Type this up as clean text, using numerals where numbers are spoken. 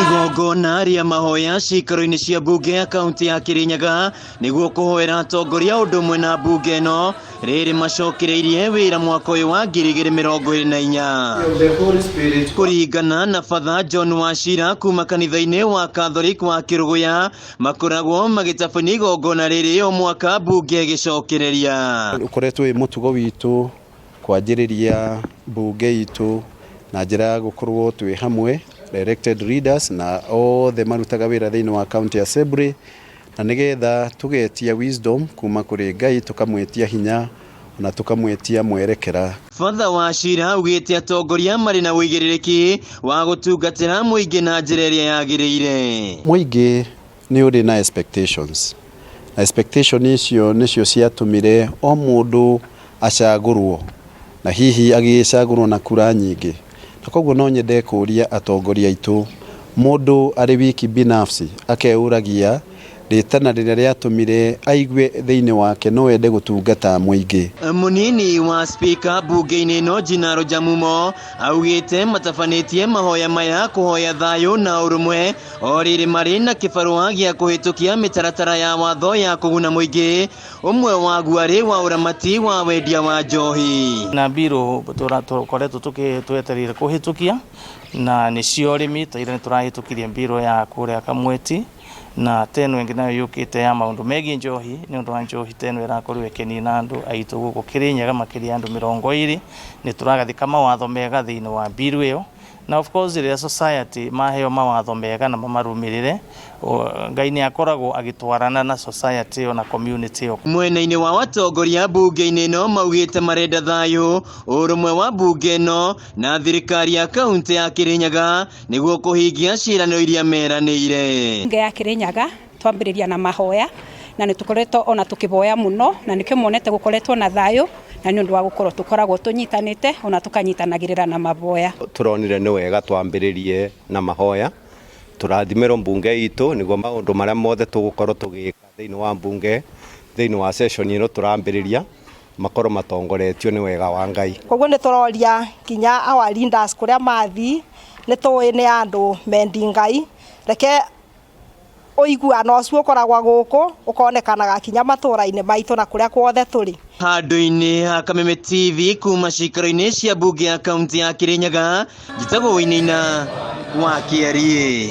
Igongona rĩa mahoya ciikaro-inĩ cia mbunge ya kaunti ya Kirinyaga nĩguo kũhoera atongoria ũndũ ũmwe na mbunge ĩno rĩrĩ macokereirie wĩra mwaka ũyũ wa 2024. Kũringana na Father John Wachira kuma kanitha-inĩ wa Catholic wa Kĩrũgũya, makoragwo magĩtabania igongona rĩrĩ o mwaka mbunge ĩgĩcokereria. Ũkoretwo wĩ mũtugo witũ kwanjĩrĩria mbunge itũ na njĩra ya gũkorwo twĩ hamwe elected leaders na othe marutaga wĩra thĩinĩ wa county assembly, na nĩgetha tũgetia wisdom kuma kũrĩ Ngai, tũkamwĩtia hinya na tũkamwĩtia mwerekera. Father Wachira augĩte atongoria marĩ na ũigĩrĩrĩki wa gũtungatĩra mũingĩ na njĩra ĩrĩa yagĩrĩire. Mũingĩ nĩ ũrĩ na expectations, na expectation icio nĩcio ciatũmire o mũndũ acagũrwo, na hihi agĩcagũrwo na kura nyingĩ. Na koguo no nyende kũria atongoria aitũ, mũndũ arĩ wiki binafsi akeũragia rĩtana rĩrĩa rĩatũmire aigue thĩinĩ wake no ende gũtungata mũingĩ. Mũnini wa spika mbunge-inĩ ĩno Jinaro Jamumo augĩte matabanĩtie mahoya maya kũhoya thayũ na ũrũmwe o rĩrĩ marĩ na kĩbarũa gĩa kũhĩtũkia mĩtaratara ya watho ya kũguna mũingĩ, ũmwe waguo arĩ wa ũramati wa wendia wa njohi. Na mbirũ tũkoretwo twetereire kũhĩtũkia na nĩcio ũrĩmi taira nĩ tũrahĩtũkirie mbirũ ya kũrĩa Kamweti, na teno ĩngĩ nayo yũkĩte ya maũndũ megiĩ njohi, nĩ ũndũ wa njohi teno ĩrakorirwo ĩkĩnina andũ aitũ gũkũ Kĩrĩnyaga makĩria andũ 20. Nĩ tũragathĩka mawatho mega thĩinĩ wa mbiru ĩyo, na of course rĩrĩa society maheo mawatho mega na mamarũmĩrĩre, Ngai nĩ akoragwo agĩtwarana na society ĩyo na community ĩyo. Mwena-inĩ wa watongoria mbunge-inĩ ĩno maugĩte marenda thayũ, ũrũmwe wa mbunge ĩno na thirikari ya kaunti ya Kĩrĩnyaga nĩguo kũhingia ciĩranĩro iria meranĩire. Mbunge ya Kĩrĩnyaga twambĩrĩria na mahoya, na nĩ tũkoretwo ona tũkĩboya mũno, na nĩkĩo muonete gũkoretwo na thayũ, na nĩ ũndũ wa gũkorwo tũkoragwo tũnyitanĩte ona tũkanyitanagĩrĩra na maboya. Tũronire nĩ wega twambĩrĩrie na mahoya, tũrathimĩrwo mbunge itũ nĩguo maũndũ marĩa mothe tũgũkorwo tũgĩka thĩinĩ wa mbunge thĩinĩ wa session ĩno tũrambĩrĩria makorwo matongoretio nĩ wega wa Ngai. Koguo nĩ tũroria nginya our leaders kũrĩa mathiĩ, nĩ tũĩ nĩ andũ mendi Ngai, reke ũiguano ũcio ũkoragwo gũkũ ũkonekanaga kinya matũra-inĩ maitũ na kũrĩa kuothe tũrĩ. Handũ-inĩ ha Kameme TV kuma ciikaro-inĩ cia mbunge ya kaunti ya Kĩrĩnyaga, njĩtagwo Wainaina wa Kĩariĩ.